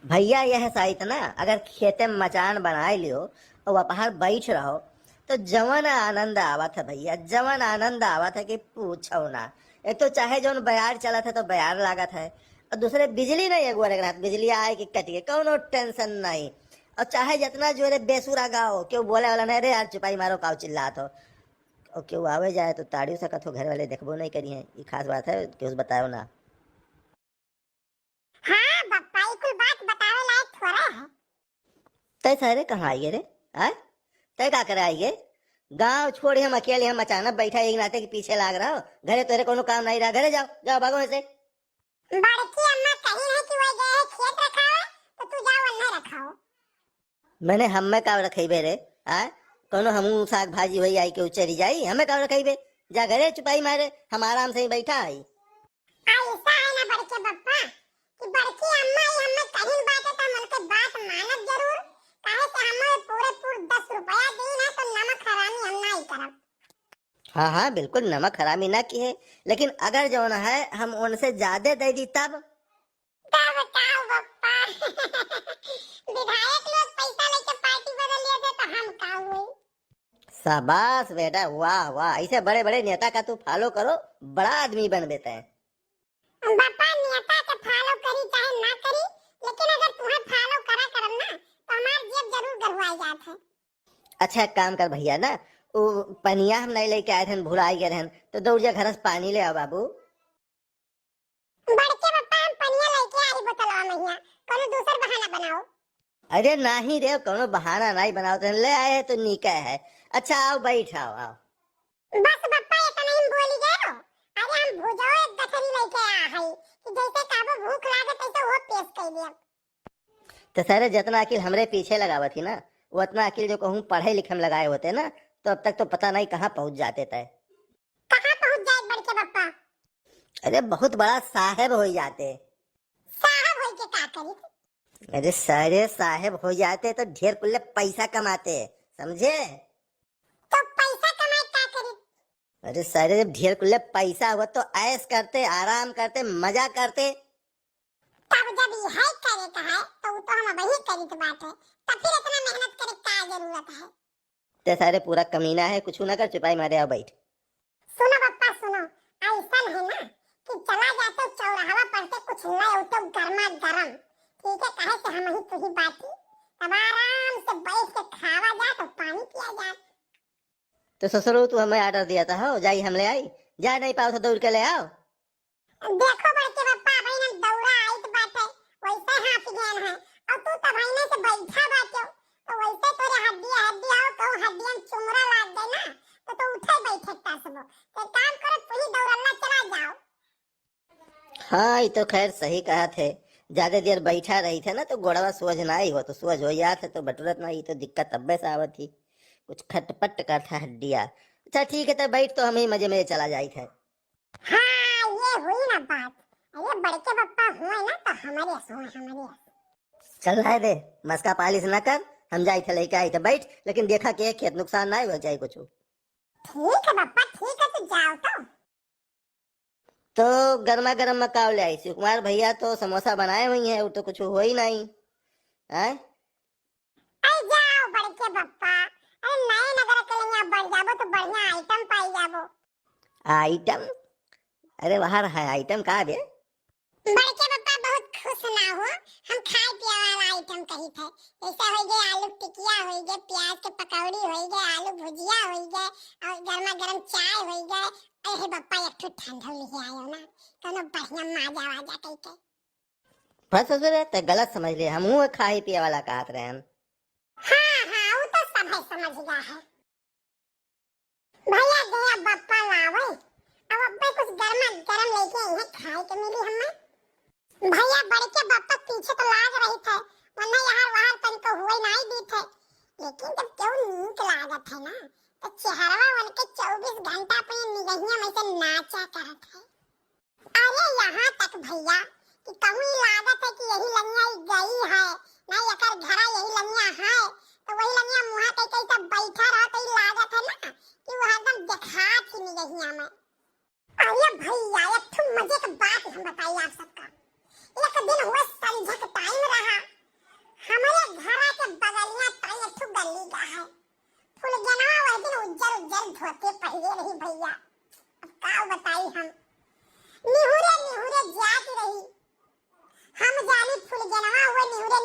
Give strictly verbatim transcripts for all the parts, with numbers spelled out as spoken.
भइया, यह साइत ना, अगर खेते में मचान बनाए लियो और वपहर बैठ रहो, तो जवन आनंद आवत है भइया, जवन आनंद आवत है कि पूछो ना। एक तो चाहे जौन बयार चलत है तो बयार लागत है, और दूसरे बिजली नहीं, एक बार एक रात बिजली आए कि कट गए, कौनो tension नहीं। और चाहे जितना जोरे बेसुरा गाओ, क्यों बोले वाला नहीं, "अरे यार, चुपाई मारो, काव चिल्लात हो।" और क्यों आवे जाए तो ताड़ियो सकत हो, घर वाले देखबो नहीं करी हैं, ये खास बात है, क्यों बताओ ना। हाँ बप्पा, ई कुल बात बतावे लायक थोड़े है। तै सारे कहाँ आइगे रे? आय? तै का करे आइगे? गाँव छोड़ हम अकेले हम अचानक बैठा एक नाते के पीछे लाग रहा हो। घरे तोरे कोनो काम नहीं रहा, घरे जाओ, जाओ भागो ऐसे। बड़की अम्मा कही है कि वह गए है खेत रखावे, तो तू जाओ अन्ने रखाओ। मैंने हम्मे का रखेबे रे? आय? कोनो हमू साग भाजी होई आई के उचरी जाई, हमें का रखेबे? जा घरे चुपाई मारे, हम आराम से ही बैठा हई। ऐसा है ना बड़के बप्पा कि बड़की अम्मा ही हमें कहिन बाटे तो हम उनके बात मानब जरूर, काहे से हमें पूरे पूर दस रुपया दी ना तो नमक हरामी हम ना ही करब। हाँ, हाँ, बिल्कुल नमक हरामी ना की है, लेकिन अगर जौन है हम उनसे ज्यादा दे दी तब? तब का हो बप्पा? विधायक लोग पैसा लेके पार्टी बदल लिया थे तो हम का हुई? शाबाश बेटा, वाह, वाह, ऐसे बड़े बड़े नेता का तू follow करो, बड़ा आदमी बनबे तै। बप्पा, नेता के follow करी चाहे ना करी, लेकिन अगर तुम्हें follow करा करम ना, तो हमार जेब जरूर गरवाई जात है। अच्छा, एक काम कर भइया ना, उ पनिया हम नहीं लेके आए रहन, भुलाई गए रहन, तो दौड़ जा घर से पानी ले आओ बाबू। बड़के बप्पा, हम पनिया लेके आई बोतलवा में हिया, कोनो दूसर बहाना बनाओ। अरे नाही रे, कोनो बहाना नहीं बनाओ, तने ले आए है तो नीके है। अच्छा आओ, बैठ आओ, आओ। बस बप्पा, इतना ही बोली गए हो। अरे हम भुजो एक गठरी लेके आया है कि जैसे कहबो भूख लागे तैसे वो पेश कर दिया। तो सारे जितना अकिल हमरे पीछे लगावत ही ना, वो उतना अकिल जो कहूँ पढ़े लिखे में लगाए होते ना, तो अब तक तो पता नहीं कहाँ पहुँच जाते तय। कहाँ पहुँच जाए बड़के बप्पा? अरे बहुत बड़ा साहेब हो जाते। साहेब होई के का करी? अरे सारे साहेब हो जाते तो ढेर कुल्ले पैसा कमाते, समझे? तो पैसा कमाए का करी? अरे सारे, जब ढेर कुल्ले पैसा हुआ तो ऐश करते, आराम करते, मजा करते। तब जब यह करे का है तो वो तो हम वही करी के बात है, तब फिर इतना मेहनत करे का जरूरत है? ते सारे पूरा कमीना है, कुछ ना कर, चुपाई मारे आओ बैठ। सुनो बप्पा सुनो, ऐसन है ना कि चला जाते चौराहवा पर से कुछ ले उठो गर्मा गरम, ठीक है, कहे से हम ही तुही बाटी, तब आराम से बैठ के खावा जात और पानी पिया जात। तो ससुरो, तू हमें order दिया था, हो जाई हम ले आई, जा नहीं पाओ तो दौड़ के ले आओ। देखो बड़के बप्पा, अबहिन हम दौड़ा आइत बाटे, वैसे हाथ गहन है, और तू तबहिने से बैठा बाटे, तो वैसे तोरे हड्डिया हड्डी आओ, कहूँ हड्डियन चुमरा लाग गए ना, तो तू उठे बैठे तसबो। तो एक काम करो, तू ही दौड़ल्ला चला जाओ। हाँ, ये तो खैर सही कहा थे, ज्यादा देर बैठा रही थे ना तो गोड़वा सोझ ना ही हो, तो सोझ हो जात है तो बटुरत ना, ये तो दिक्कत तब्बे से आवत ही, कुछ खटपट करत है हड्डिया। अच्छा ठीक है, तो बैठ, तो हम ही मजे में चला जाई थे। हाँ, ये हुई ना बात। अरे बड़के बप्पा हुए ना तो हमारे हुए, हमारे। चल रहा है दे, मस्का पालिश ना कर, हम जाई थे लेके आई थे, बैठ, लेकिन देखा के खेत नुकसान ना हो जाए कुछ। ठीक है बप्पा, ठीक है, तू जाओ तो। तो गर्मा गर्म में का ले आई? शिव कुमार भैया तो समोसा बनाए हुई हैं, वो तो कुछ हो ही नहीं। हैं? अरे जाओ बड़के बप्पा, अरे नए नगर के लिए बढ़ जाबो तो बढ़िया item पाई जाबो। Item? अरे बाहर है item का बे? बड़के बप्पा बहुत खुश ना हो, हम खाए पिए वाला item कही थे, जैसे हो गए आलू टिकिया हो गए, प्याज के पकौड़ी हो गए, आलू भुजिया हो गए, और गर्मा गर्म चाय हो गए। अरे बप्पा एक ठो ठंडा लिहे आयो ना, कोनो बढ़िया माजा वाजा कही के। बस ससुर, ते गलत समझ ले, हम हूँ खाए पिए वाला कहत रहे हम। हाँ, हाँ, वो तो सब है समझ गया है। भैया गया बप्पा लावे, अब अब्बे कुछ गर्मा गर्म लेके आई है, खाए के मिली हमें। भैया बड़के बप्पा पीछे तो लाग रही थे, वरना यहाँ वहाँ तनिको हुए नहीं दी थे, लेकिन जब क्यों नीक लागत है ना, तो चेहरवा उनके चउबीस घंटा पे निगहिया में से नाचा करत है। अरे यहाँ तक भैया कि कहूँ ई लागत है कि यही लंगिया ई गई है, ना एकर घरा यही लंगिया है, तो वही लंगिया मुँहा कई कई सब बैठा रहा, तो ई लागत है ना कि वो हरदम देखात ही निगहिया में। अरे भैया, एक ठो मजे के बात हम बताई आप सबका। एक दिन हुए संझक time रहा,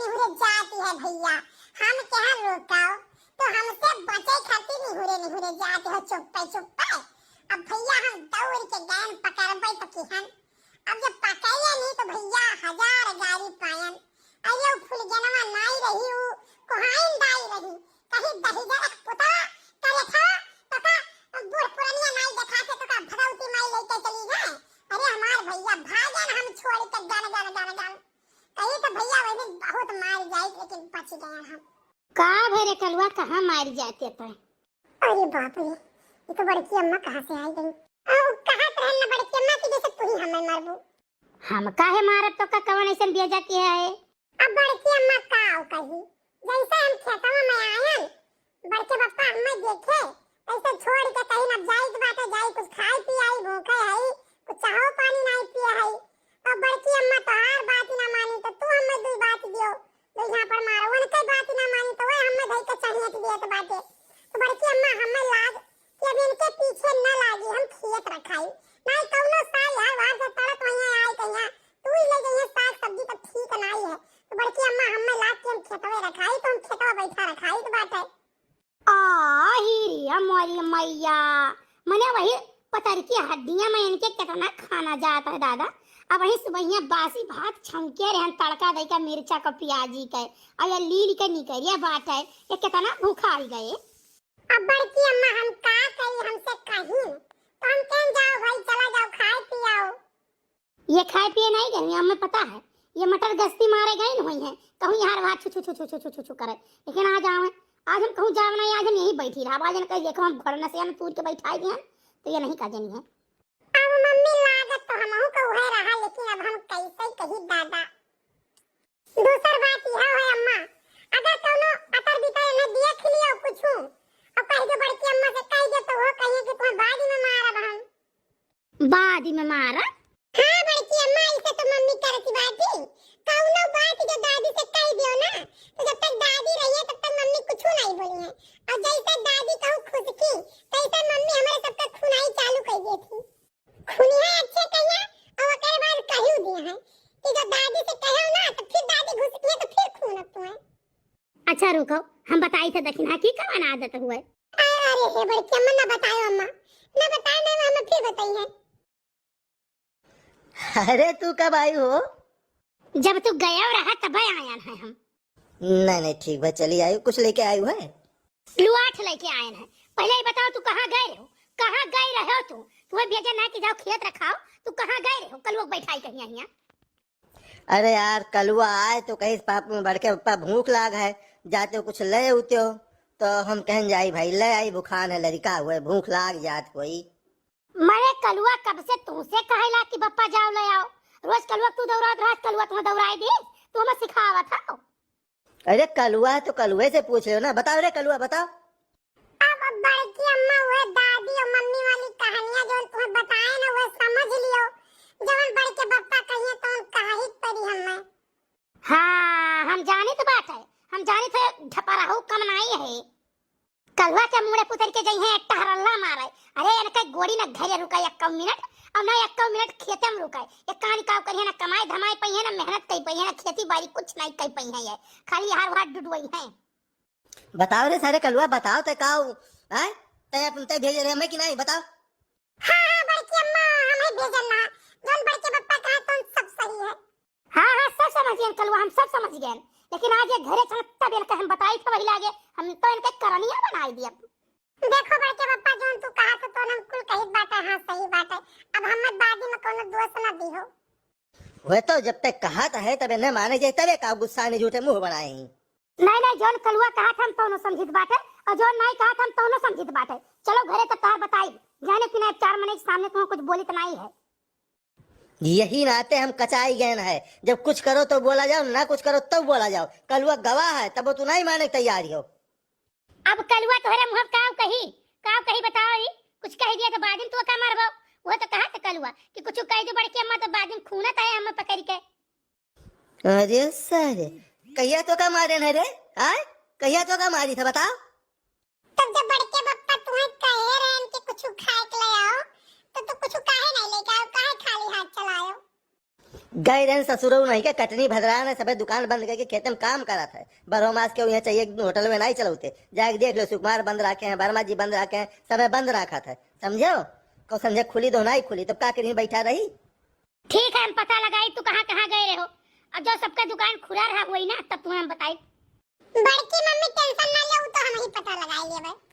निहुरे जाती है भइया, हम कहाँ रोकाओ, तो हमसे बचे खातिर निहुरे निहुरे जाती हो चुप्पे चुप्पे। अब भइया हम दौड़ के गयन पकड़बे तो किहन, अब जब पकड़िए नहीं तो भइया हजार गारी पायन। अरे उ फुलगेनवा नाई रही, उ कोहाइन दाई रही, कहीं दहिजर पुतवा करे था, तो का बूढ़ पुरनिया नाई देखा के तो का भगवती माई लेके चली गए। अरे हमार भइया भागन हम छोड़ के गन गन गन गन। कहीं तो भइया वही दिन बहुत मार जाई, लेकिन बच गए हम। का भरे कलुआ, कहाँ मार जाते तय? अरे बाप रे, ये तो बड़की अम्मा कहाँ से आई गई? ओ, कहा तो है ना बड़की अम्मा की जैसे तू ही हमें मारबू। हम काहे मारब, तो का कवन ऐसन बेजा किया है? अब बड़की अम्मा का कही, जैसे हम खेतवा में आयन, बड़के पप्पा हमें देखे, तैसे छोड़ के कहीं अब जाइत बाटे, जाई कुछ खाई पी आई, भूखे हई, कुछ चाहो पानी नहीं पिए हई। अब बड़की अम्मा तोहार बात ही ना मानी, तो तू हमें दुई बात दियो, तो यहाँ पर मारो, उनके बात ही ना मानी, तो वह हमें धई के चाहिए दिए तो बाटे। तो बड़की अम्मा हमें लाग कि अब इनके पीछे न लागी, हम खेत रखाई, नहीं कौनो साल यार बाहर से तड़प वहीं आए कहीं, तू ही ले जाइए साग सब्जी तो ठीक नहीं है। तो बड़की अम्मा हमें लाग के हम खेतवे रखाई, तो हम खेतवा बैठा रखाई तो बाटे। आ, ही रे, मोरी मैया, मने वही पतरकी हड्डियां में इनके कितना खाना जाता है दादा। अब वही सुबहिया बासी भात छौंके रहन, तड़का दे के मिर्चा को प्याजी के, और ये लील के निकरिया बाटे, ये कितना भूखा आई गए। अब बड़की अम्मा हम का करी, हमसे कहीं तो हम कहें जाओ भाई, चला जाओ, खाए पियाओ। ये खाए पिए नहीं गई, हमें पता है, ये मटर गश्ती मारे गई न हुई है, कहूँ यहाँ रहा छु छु छु छु छु छु छु छु करे, लेकिन आज आवे, आज हम कहूँ जाव नहीं, आज हम यहीं बैठी रहा, आज इनका देखो हम घर नसिया में तूर के बैठाई दिहन, तो ये नहीं का जनी है। अब मम्मी लागत तो हमहू का उहे रहा, लेकिन अब हम कैसे कही दादा। दूसर बात यह है अम्मा, अगर कौनो अतर बितर इन्हें देख लियो कुछ, अब कह दो बड़की अम्मा से कह दो तो वो कहिए कि तुम्हें बाद में मारब हम। बाद में मारब? हाँ बड़की अम्मा, ऐसे तो मम्मी करती बाटी। कौनो बात जो दादी से कह दियो ना, तो जब तक दादी रही है तब तक मम्मी कुछ नहीं बोली है, और जैसे दादी कहूँ खुसकी, तैसे मम्मी हमारे सबका खुनाई चालू कर दी थी। खुनिया अच्छे कहिया, और ओकरे बाद कहू दिया है कि जब दादी से कहो ना, तो फिर दादी घुसकी है तो फिर खून अब तुम्हें। अच्छा रुको, हम बताई थे दखिन हाँ की कवन आदत हुए। अरे हे बड़की अम्मा, ना बताओ अम्मा, ना बताए ना, हम फिर बताई है। अरे तू कब आई हो? जब तू गया रहा तब आयन है हम। नहीं नहीं ठीक बा, चली आई, कुछ लेके आई है? लुआठ लेके आयन है। पहले ही बताओ तू कहाँ गए रहो, कहाँ गए रहो तू? तुम्हें भेजे ना कि जाओ खेत रखाओ, तू कहाँ गए रहो? कलुआ बैठाई कहीं यहाँ। अरे यार, कलुआ आए तो कहिस पाप में बड़के पप्पा भूख लाग है, जाते कुछ ले उते हो, तो हम कहन जाई भाई ले आई, भूखान है लड़का हुए, भूख लाग जात होई। मरे कलुआ कब से तुमसे कहेला कि पप्पा जाओ ले आओ, रोज कलुआ तू दौड़ात रहत, कलुआ तुम्हें दौड़ाई दे, तू हमें सिखावत हो। अरे कलुआ है तो कलुए से पूछ लो ना, बताओ रे कलुआ बताओ। अब बड़की अम्मा वह दादी और मम्मी वाली कहानियां जो तुम्हें बताए ना वह समझ लियो, जवन बड़के पप्पा कहिए तो हम कहा ही पड़ी हमें। हाँ हम जानित बाटे, हम जानित है ढपरहू कम नाई है। कलुआ के मुड़े पुतर के जइहे टहरल्ला मारे। अरे इनके गोड़ी न घरे रुका एक्को मिनट, अब ना एक्को मिनट खेते में रुका। ये कहानी काव करिए ना, कमाई धमाई पइहे ना, मेहनत कई पइहे ना, खेती बाड़ी कुछ नहीं कई पइहे ये, खाली हार हार डुडुआई है। बताओ रे सारे कलुआ, बताओ ते काव, हैं? ते अपन ते भेजे रहे हमें कि नहीं, बताओ। हाँ हाँ बड़की अम्मा, हमें भेजल ना, जौन बड़के पप्पा कहा तो सब सही है। हाँ हाँ सब समझ गए कलुआ, हम सब समझ गए, लेकिन आज ये घरे चल तब इनके हम बताई थे वही लागे, हम तो इनके करनिया बनाई दिया। देखो बड़के पप्पा, जौन तू कहा तो तोन हम कुल कहित बाटे, हाँ सही बाटे। अब हम दादी में कोनो दोष ना दी हो। वह तो जब तक कहा तो है तब इन्हें माने जाए, तबे का गुस्सा ने झूठे मुंह बनाए ही। नहीं नहीं, जौन कलुआ कहा था हम तौनो समझित बाटे, और जौन नहीं कहा था हम तौनो समझित बाटे। चलो घरे तब तार बताई, जाने कि ना चार मने के सामने तुम्हें कुछ बोलित नहीं है। यही नाते हम कचाई गए हैं, जब कुछ करो तो बोला जाओ, ना कुछ करो तो बोला जाओ। कलुआ गवाह है, तब वो तू नहीं माने के तैयार हो। अब कलुआ तोहरे मुँह काव कही, काव कही बताओ ही? कुछ कह दिया तो बादिन तू का मरबो? वो तो कहा था कलुआ कि कुछ कह दे बड़की अम्मा तो बादिन खूनत है हम पकड़ के। अरे सारे, कहिया तो का मारे न रे? आय, कहिया तो का मारी था बताओ? तब जब बड़के पप्पा तुम्हें कहे रहन कि कुछ खाए के ले आओ, तो तू कुछ काहे नहीं लेके आओ, काहे खाली हाथ चलायो? गए रहन ससुरऊ नहीं के कटनी भदरान है, सबे दुकान बंद करके खेते में काम करत है। बरहो मास के उहे चाहिए, होटल में नहीं चलौते। जाके देख लो, सुकुमार बंद राखे हैं, वर्मा जी बंद राखे हैं, सबे बंद राखत है। समझो? कौ समझे खुली तो नहीं खुली, तब का करी, बैठा रही? ठीक है, हम पता लगाई तू कहाँ कहाँ गए रहो। अब जब सबका दुकान खुला रहा हुई ना, तब तुम्हें हम बताई। बड़की मम्मी टेंशन ना लो, तो हम ही पता लगाई लेबे।